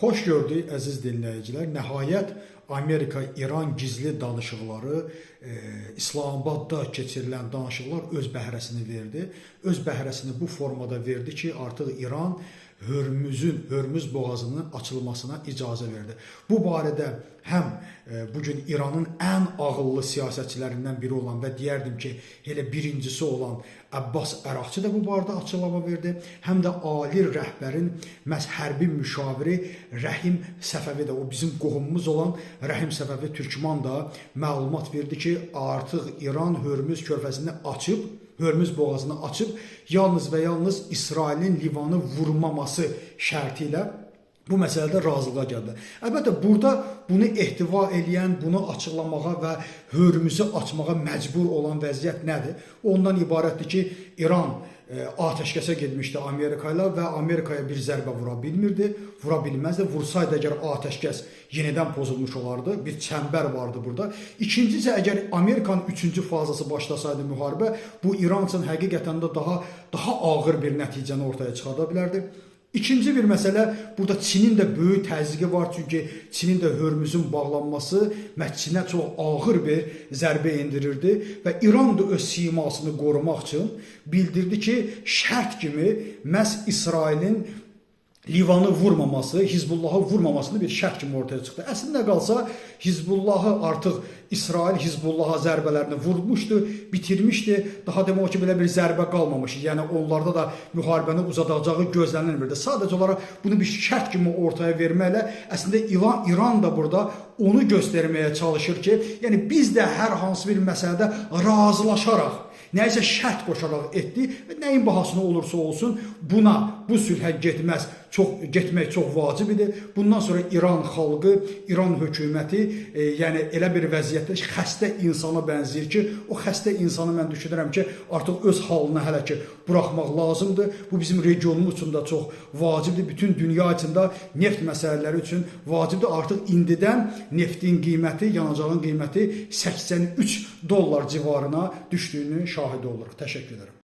Xoş gördük, əziz dinləyicilər. Nəhayət Amerika-İran gizli danışıqları, İslamabadda keçirilən danışıqlar öz bəhrəsini verdi. Öz bəhrəsini bu formada verdi ki, artıq İran Hörmüz boğazının açılmasına icazə verdi. Bu barədə həm bu gün İranın ən ağıllı siyasətçilərindən biri olan və deyərdim ki, elə birincisi olan Əbbas Əraqçı da bu barədə açıqlama verdi, həm də ali rəhbərin məhz hərbi müşaviri Rəhim Səfəvi də, o bizim qohumumuz olan Rəhim Səfəvi Türkman da məlumat verdi ki, artıq İran Hörmüz körfəzini açıb, Hörmüz boğazını açıb, yalnız və yalnız İsrailin Livanı vurmaması şərti ilə bu məsələdə razılığa gəldi. Əlbəttə, burada bunu ehtiva eləyən, bunu açıqlamağa və Hörmüzü açmağa məcbur olan vəziyyət nədir? Ondan ibarətdir ki, İran atəşkəsə getmişdi Amerika ilə və Amerikaya bir zərbə vura bilmirdi, vura bilməzdi. Vursaydı əgər, atəşkəs yenidən pozulmuş olardı. Bir çəmbər vardı burada. İkincisi, əgər Amerikanın üçüncü fazası başlasaydı müharibə, bu İran üçün həqiqətən də daha ağır bir nəticəni ortaya çıxarda bilərdi. İkinci bir məsələ, burada Çinin də böyük təzyiqi var, çünki Çinin də Hörmüzün bağlanması məhz Çinə çox ağır bir zərbə endirirdi və İran da öz simasını qorumaq üçün bildirdi ki, şərt kimi məhz İsrailin Livanı vurmaması, Hizbullahı vurmamasını bir şərt kimi ortaya çıxdı. Əslində qalsa, Hizbullahı artıq İsrail Hizbullaha zərbələrini vurmuşdu, bitirmişdi. Daha demək olar ki, belə bir zərbə qalmamışdı. Yəni onlarda da müharibəni uzadacağı gözlənilmirdi. Sadəcə olaraq bunu bir şərt kimi ortaya verməklə əslində İran da burada onu göstərməyə çalışır ki, yəni biz də hər hansı bir məsələdə razılaşaraq, nəyisə şərt qoşaraq etdik və nəyin bahasına olursa olsun buna, bu sülhə getməz, çox getmək çox vacib idi. Bundan sonra İran xalqı, İran hökuməti, yəni elə bir vəziyyətdə xəstə insana bənzəyir ki, o xəstə insanı mən düşünürəm ki, artıq öz halına hələ ki buraxmaq lazımdır. Bu bizim regionumuz üçün də çox vacibdir. Bütün dünya üçün də neft məsələləri üçün vacibdir. Artıq indidən neftin qiyməti, yanacağın qiyməti 83 dollar civarına düşdüyünü şahidi oluruq. Təşəkkür edirəm.